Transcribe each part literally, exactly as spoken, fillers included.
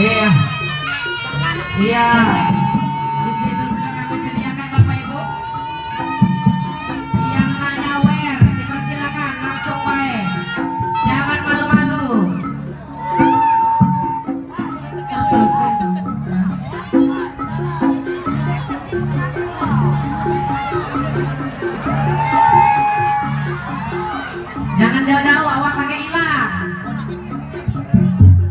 Iya. Iya. Di situ sudah kami sediakan, Bapak Ibu. Yang nggak nyawer, dipersilakan langsung main. Jangan malu-malu. Terus, terus. Jangan jauh-jauh, awas sampai hilang.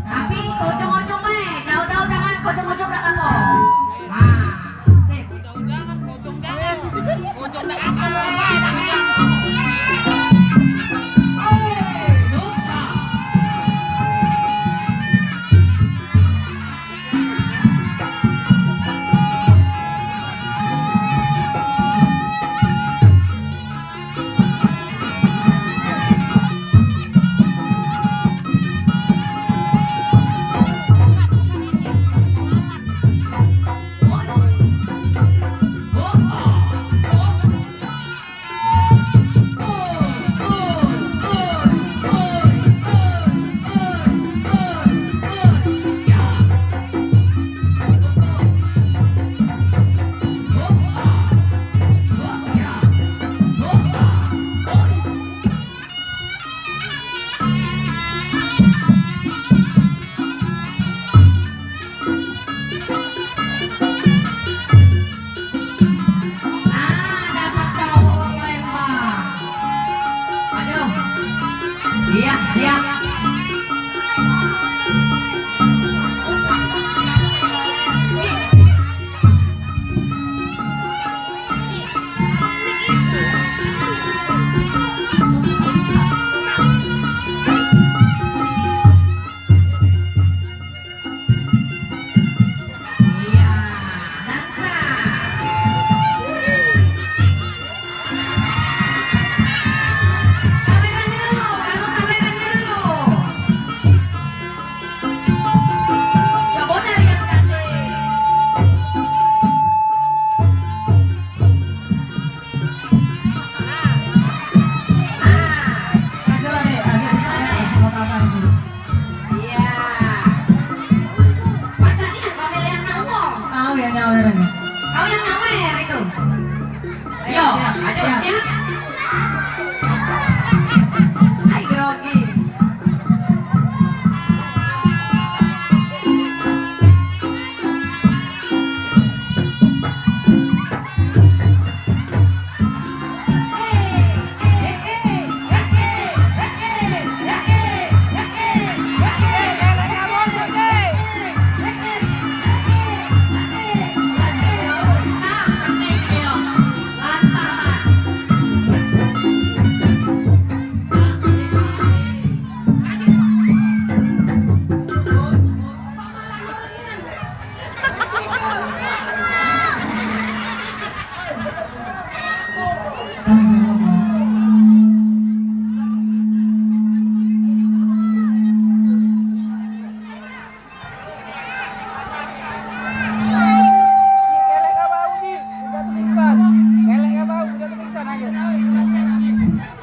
Tapi ujung-ujung, eh, jauh-jauh jangan, ujung-ujung nggak apa-apa. Nah, sip. Ujung jangan, ujung jangan. Ujung nggak apa-apa. Nah, dapat cowok Lembang. Aduh. Iya, siap. Iya, dansa. Saweran dulu, kalau saweran dulu. Coba cari yang cantik. Nah. Nah. Coba deh, agak disaweran sama Kakak dulu. Iya. Pacarnya pemilihan kamu. Tahu ya nyawer ini. Kau yang nyawer itu. Ayo, siap, ayo, siap. Siap. Ayo, grogi.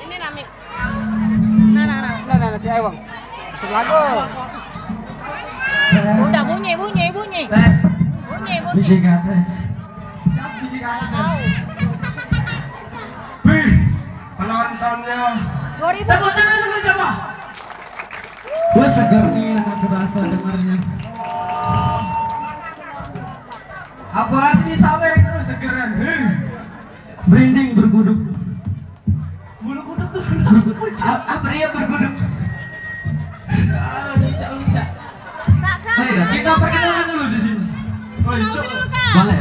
Ini namik. Nah, nah, nah. Nah, nah, nah, Cik Ewang. Masuk lagu. Udah bunyi, bunyi, bunyi. Tes. Bunyi, bunyi. Biji gatas. Siapa biji gatas? Wih, penontonnya. Dua ribu. Tepuk tangan dulu coba. Gue seger nih anak berasa dengarnya. Apalagi di sawer itu segeran. Hei. Merinding berguduk. Bulu kuduk tuh. Berguduk. A-, apa dia berguduk? Ah, lucu, lucu. Kak, Kak, Baik, Kak, kita perkenalan dulu di sini. Oh, lucu. Kenalin dulu, Kak. Boleh.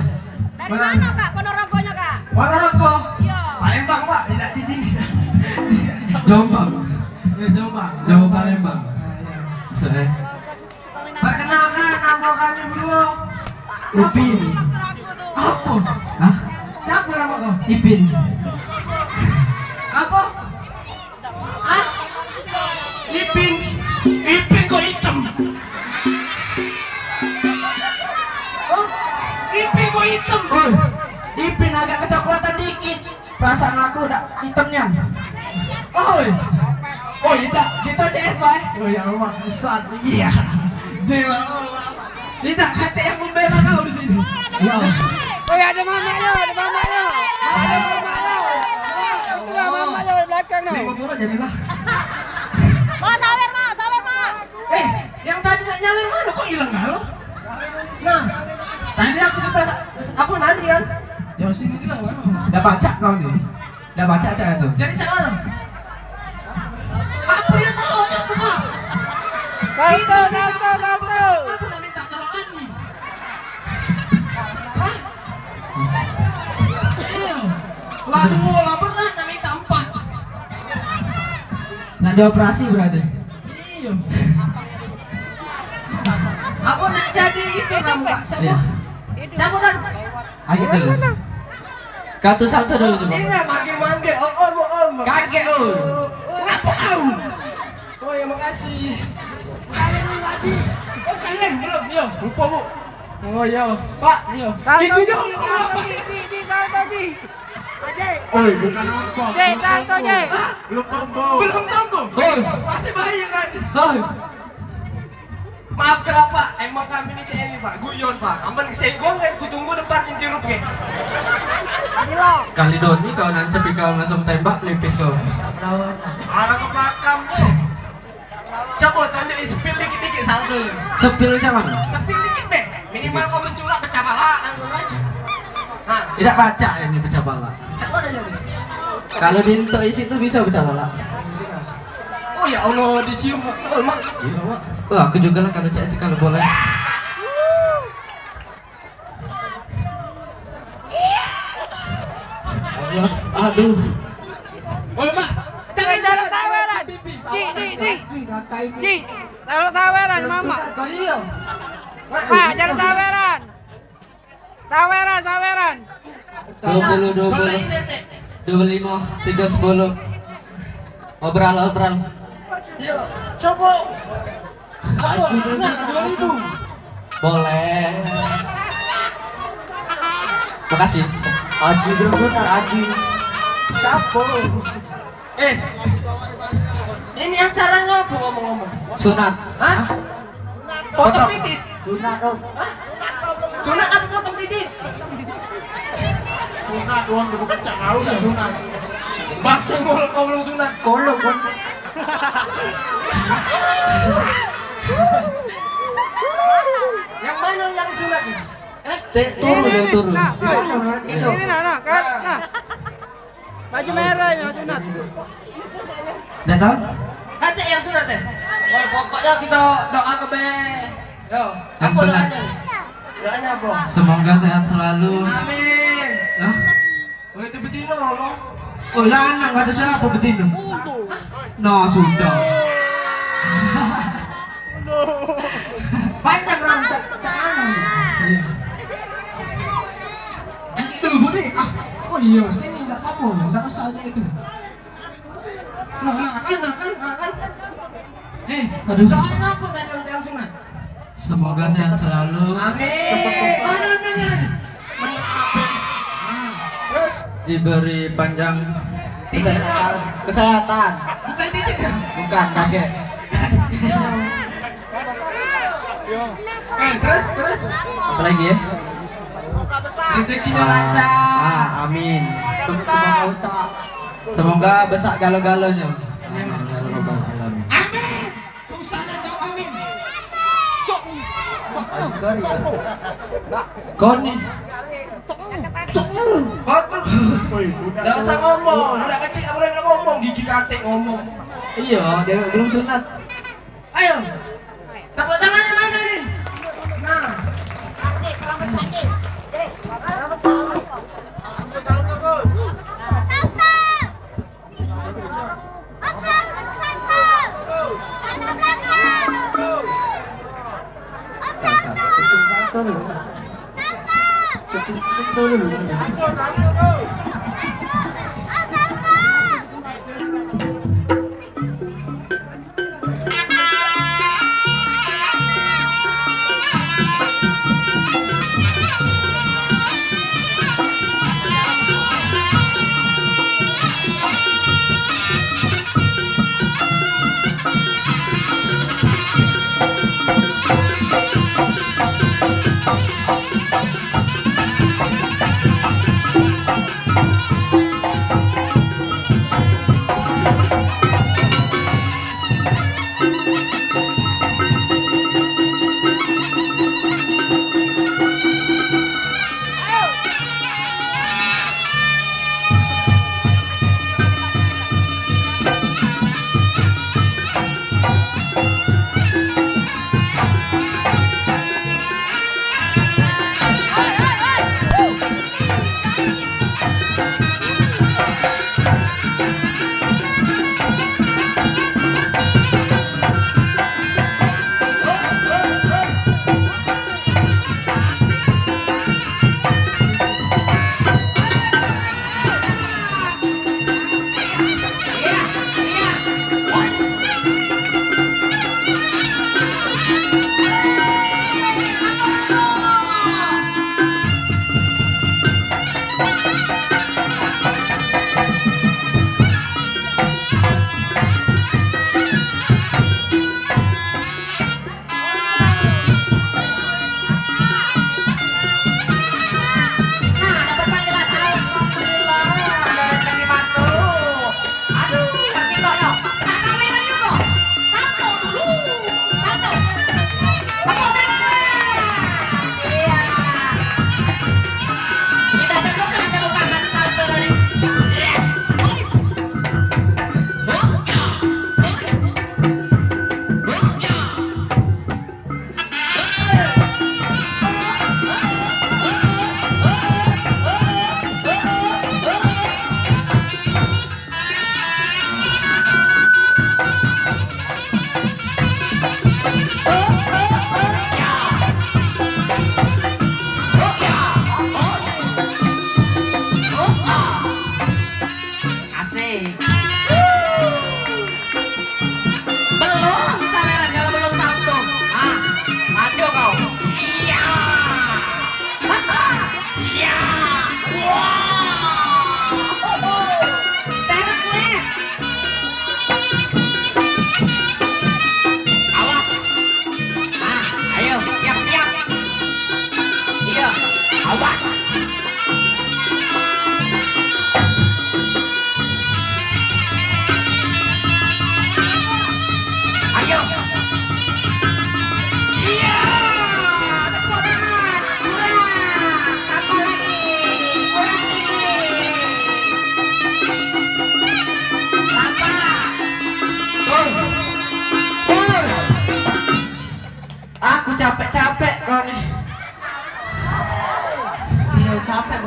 Dari mana, Kak? Ponorogonya, Kak? Ponorogo. Iya. Palembang, Pak, tidak di sini. Jombang. Ya, Jombang. Jauh Palembang. Nah, iya. Saya. Perkenalkan nama kami berdua. Upin. Apa? Hah? Siapa nama kau? Ipin. Apa? Hah? Ipin. Ipin kok hitam? Oh, Ipin kok hitam? Oh, Ipin agak kecoklatan dikit. Perasaan aku udah hitamnya. Oi. Oh, iya, kita C S, Pak. Oh, ya Allah, besar. Iya. Dewa Allah. Tidak, kata yang membela kau di sini. Ya. Oh ya, ada mamaknya, ada mamaknya. Ada mamaknya. Ada mamaknya di belakang, no. Ini mau jadi lah. Mau sawer, mau sawer, mau. Eh, yang tadi nak nyawer mana? Kok hilang galau? Nah, tadi aku sudah apa, nanti kan? Ya, sini juga mana? Udah baca kau nih. Udah baca, cak, itu. Jadi cak mana? Apa yang tahu aku, Pak? Kartu, kartu, kartu. Aku nak minta tolong lagi. Hah? Iya. Lalu, lah berat nak minta empat. Nak dioperasi berarti. Iya. Aku nak jadi itu, Ram, Kak. Siapa? Iya. Siapa, kan? Ayo dulu. Kau tuh salto dulu, coba. Ini manggil-manggil. Oh, oh, oh, oh. Kakek, oh. Ngapa kau? Oh ya, makasih. Oh, salim belum? Yo, lupa, Bu. Oh ya, Pak, yo. Salto, Di, di, di, di, di, di, di, salto, di. Oi, bukan apa. Ji, salto, Ji. Hah? Belum tumbuh. Belum tumbuh. Oi. Masih bayi berarti. Oi. Maaf, kenapa? Emang kami ini C M I, Pak. Guyon, Pak. Aman, saya gua nggak, ku tunggu depan pintu rup, ya. Kali Doni kau nancep, kau langsung tembak, lipis kau. Arah ke belakang, Bu. Coba tunjuk, spill dikit-dikit satu. Spill macam mana? Spill dikit, Be. Minimal kau menculak, pecah pala langsung aja. Nah, tidak baca ini, pecah pala. Pecah pala aja, Be. Kalau di Entok Isi tuh bisa pecah pala. Oh ya Allah, dicium. Oh, Mak. Gila, Mak. Wah, aku juga lah kalau cek itu kalau boleh. Allah, aduh. Oh, Mak. Jangan, jangan saweran. Ji, ji, ji. Ji, kalau saweran, Mama. Iya. Mak, jangan saweran. Saweran, saweran. Dua puluh, dua puluh. Dua puluh lima, tiga sepuluh. Obral, obral. Iya, coba. Apa? Nah, dua ribu. Boleh. Makasih. Aji bener, Aji. Siapa? Eh, ini acaranya apa ngomong-ngomong? Sunat. Hah? Potong titik. Sunat, oh. Hah? Sunat apa potong titik? Sunat, uang cukup pecah, kau udah sunat. Bangsa, kalau kau belum sunat. Kalau, kalau. Yang mana yang sunat nih? Eh? Turun, turun. Nah, nah, ini, nah, nah, kan, nah. Baju merah yang sunat. Dah tahu? Kata yang sunat, eh? Wah, pokoknya kita doa ke be. Yo, apa doanya? Doanya apa? Semoga sehat selalu. Amin. Hah? Oh, itu betina, Allah. Oh, lanang, kata siapa betina? No, sudah. Panjang, Ram, cak, cak anu. Iya. Nanti dulu, Budi. Ah, oh iya, sini, nggak apa-apa, nggak usah aja itu. Nah, nah, kan, nah, kan, nah, kan. Eh, aduh. Doain apa tadi untuk yang sunat? Semoga sehat selalu. Amin. Mana, mana? Terus? Diberi panjang kesehatan. Kesehatan. Bukan titik, ya? Bukan, kakek. Eh, terus, terus? Apa lagi, ya? Rezekinya lancar. Ah, amin. Semoga besar galo-galonya. Amin. Ya Rabbal alamin. Amin. Susah dah jawab amin. Kau ni. Kau tu. Dah usah ngomong. Budak kecil tak boleh nak ngomong. Gigi katik ngomong. Iya, dia belum sunat. Ayo. Tepuk tangannya mana ni? Nah.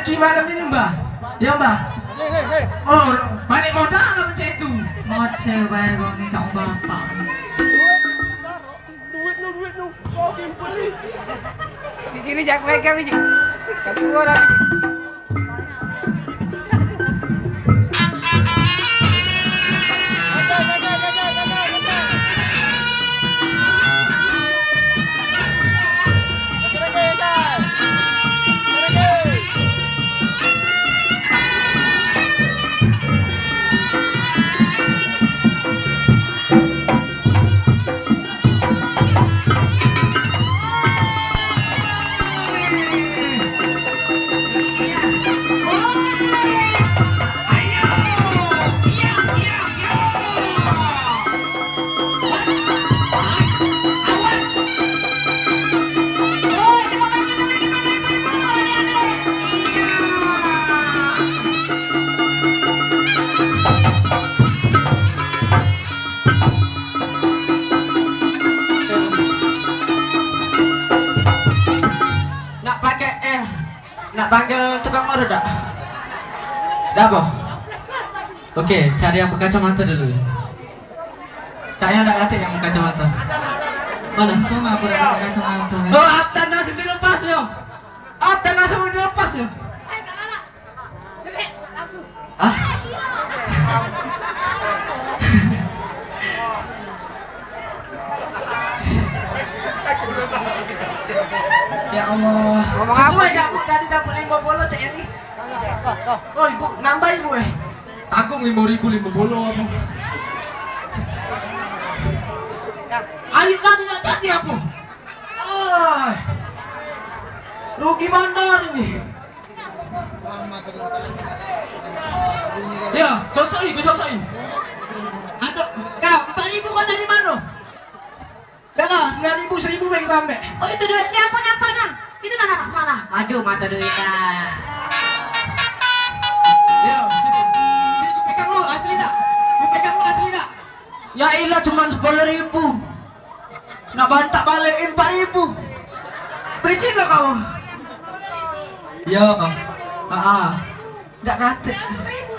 rezeki malam ini, Mbah. Ya, Mbah. Oh, balik modal apa cek itu? Ngoceh bae kok ini sama bapak. Duit lu, duit lu. Kau timpeli. Di sini jak megang, Ji. Kasih gua tapi. Nak pakai eh, nak panggil tukang urut dak? Dak apa? Oke, cari yang berkacamata dulu. Cak yang dak katik yang berkacamata. Mana? Untung aku dak pakai kacamata. Oh, atan langsung dilepas yo. Atan langsung dilepas yo. Ah? Ya Allah. Sesuai dak, Bu, tadi dapat lima puluh cek ini. Oh, Ibu, nambah, Ibu, eh. Tanggung lima ribu lima puluh apa? Ayo tadi dak jadi apa? Ah. Rugi bandar ini. Ya, sosoi, gue sosoi. Aduh, kau empat ribu kau dari mana? Dah lah, sembilan ribu, seribu baik kita ambil. Oh, itu duit siapa napa nah? Itu nah, nah, nah, nah. Maju mata duit dah. Ya, sini. Sini, gue pegang lu, asli dah. Gue pegang lu, asli dah. Ya ilah, cuma sepuluh ribu. Nak bantak balik empat ribu. Pericin lah kau. Ya. Ah, ah. Ndak kate.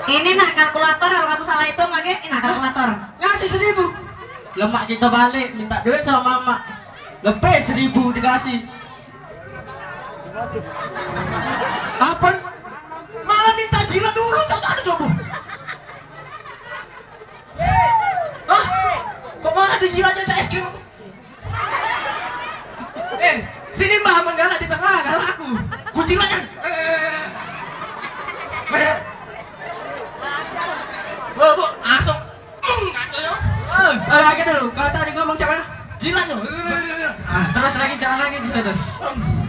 Ini nak kalkulator, kalau kamu salah hitung lagi, ini nak kalkulator. Ngasih seribu. Lemak kita balik, minta duit sama mama. Lebih seribu dikasih. Apa? Malah minta jilat dulu, coba ada coba. Hah? Kok mana dijilatnya cak es krim? Eh, sini Mbah menggalak di tengah, galak aku. Kujilatnya. Eh. Eh. Bu, bu, langsung. Hmm, kacau ya. Eh, eh, lagi dulu. Kau tadi ngomong cak mana? Jilatnya. Ah,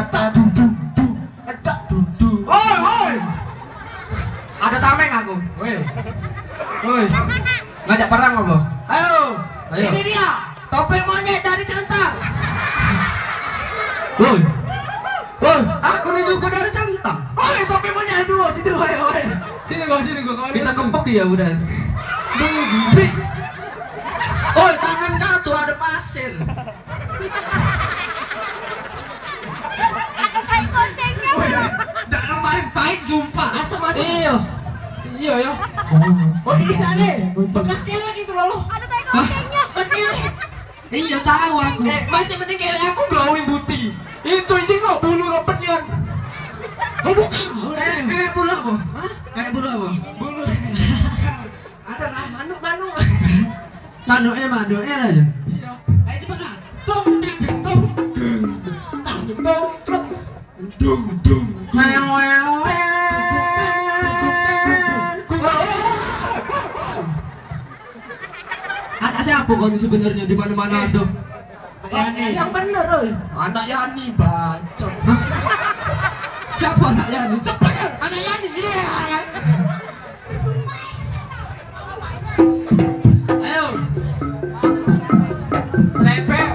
Tata dung dung dung. Edak dung dung. Oi, oi. Ada tameng aku. Woi. Woi. Ngajak perang apa? Ayo. Ayo. Ini dia. Topeng monyet dari Centang. Woi. Woi, aku ini juga dari Centang. Oi, topeng monyet dua situ, oi, oi. Sini gua, sini gua. Kita kempok ya udah. Oi, tangan kau tuh ada pasir. Ada tai kucingnya. Dak main pahit sumpah. Asam asam. Iya. Iya ya. Oh iya nih. Bekas kelek itu loh. Ada tai kucingnya. Bekas kelek. Iya tahu aku. Eh, masih mending kelek aku glowing putih. Itu ini kok bulu rebetnya. Oh bukan. Eh, kayak bulu apa? Hah? Kayak bulu apa? Bulu. Ada lah manuk manuk. Manuknya manuknya aja. Iya. Ayo cepet lah. Tong tang tong tang tang tong truk. Dung dung. Anak siapa kau ini sebenarnya di mana-mana tuh? Yang bener, oi. Anak Yani bacot. Siapa anak Yani? Cepet kan? Anak Yani. Iya. Ayo. Serempel.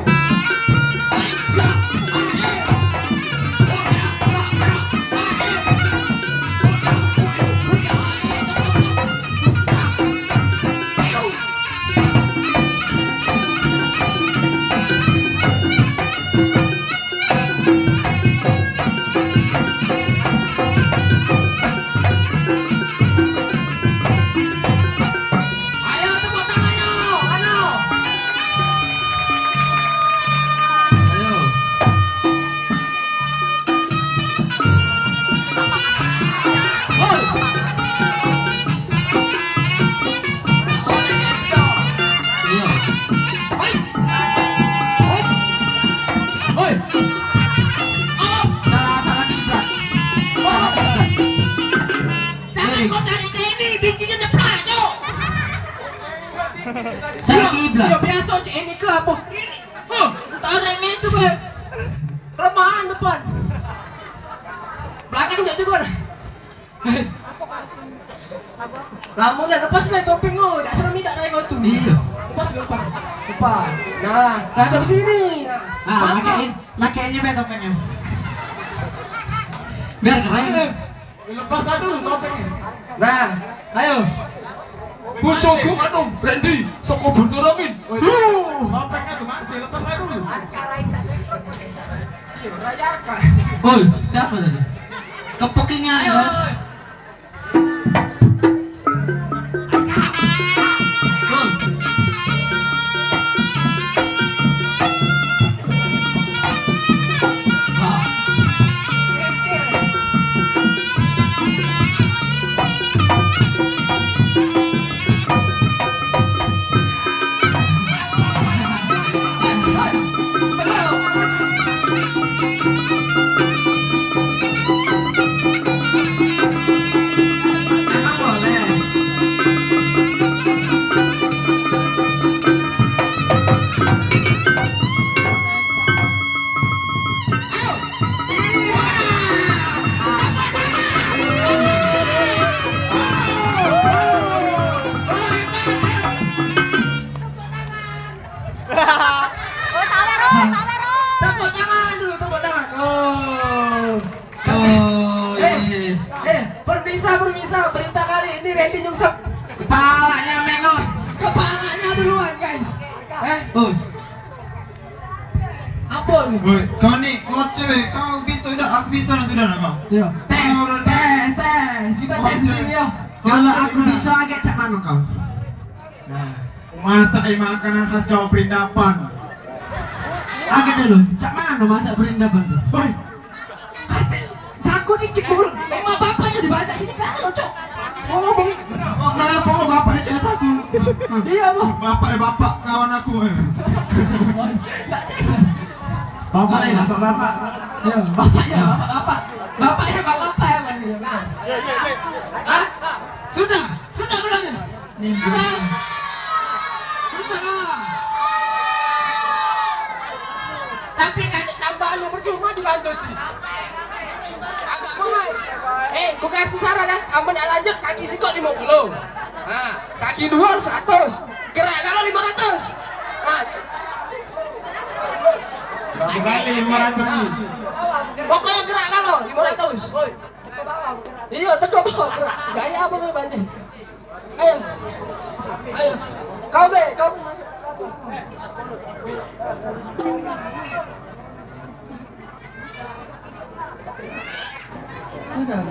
Ayo, tepuk tangannya. Ayo. Ayo. Hoi. Iya. Ais. Hop. Hoi. Hop. Salah, salah kiblat. Salah kiblat. Jangan kau cari Jenny, bijinya nyeplak, Cok. Saya kiblat. Ya, biasa, Cok, ini ke apa? Ini. Huh, tarik itu, Beb. Kelemahan depan. Belakang juga juga dah. Lamun dah lepas lah topeng, oh, dah serem dah raya kau tu. Iya. Lepas, lepas. Lepas. Nah, dah ada sini. Nah, nah, maka pakai, makainya, Beb, topengnya. Biar keren. Lepas lah dulu topengnya. Nah, ayo. Bojoku anu, Randy, soko Bunturangin. Woi, topengnya tuh masih, lepas lah dulu. Iya, Rayaka. Oi, siapa tadi? Kepekingan, ayo, kan? Oi. Oh, sawer, oh, sawer, oh. Tepuk tangan dulu, tepuk tangan. Oh. Oh, eh, iya. Eh, permisa, permisa, berita kali ini Randy nyungsep. Kepalanya, Meno. Kepalanya duluan, guys. Eh? Oh. Apa ni? Woi, kau ni ngoceh, weh. Kau bisa dah, aku bisa dah, sudah dah kau. Iya. Tes, tes, tes. Kita tes di sini, ya. Kalau aku bisa, agak cak mana kau? Nah. Masak, eh, makanan khas Jawa Perindapan. Agak dulu, cak mana masak Perindapan tu? Woi, kata jago dikit dulu. Emak bapaknya dibaca sini kan lo, Cok. Oh, bang. Oh, kenapa lo bapak C S aku? Iya, bang. Bapak, eh, bapak kawan aku, eh. Tak jelas. Bapak, eh, bapak, bapak. Ya, bapak, ya, bapak, bapak. Bapak, ya, bapak, bapak, ya, bang. Iya, benar. Hah? Sudah, sudah belum ini? Nih. Sudah. Sudah lah. Tapi kan tambahan nomor cuma dilanjuti. Agak mengas. Eh, ku kasih saran ya. Amun lanjut kaki sikok lima puluh. Nah, kaki dua seratus. Gerak kalau lima ratus. Nah. Berapa kali lima ratus ni? Pokoknya gerak kalau lima ratus. Iya, teko bawa gerak. Gaya apa memangnya? Ayo. Ayo. Kau be, kau. Sudah.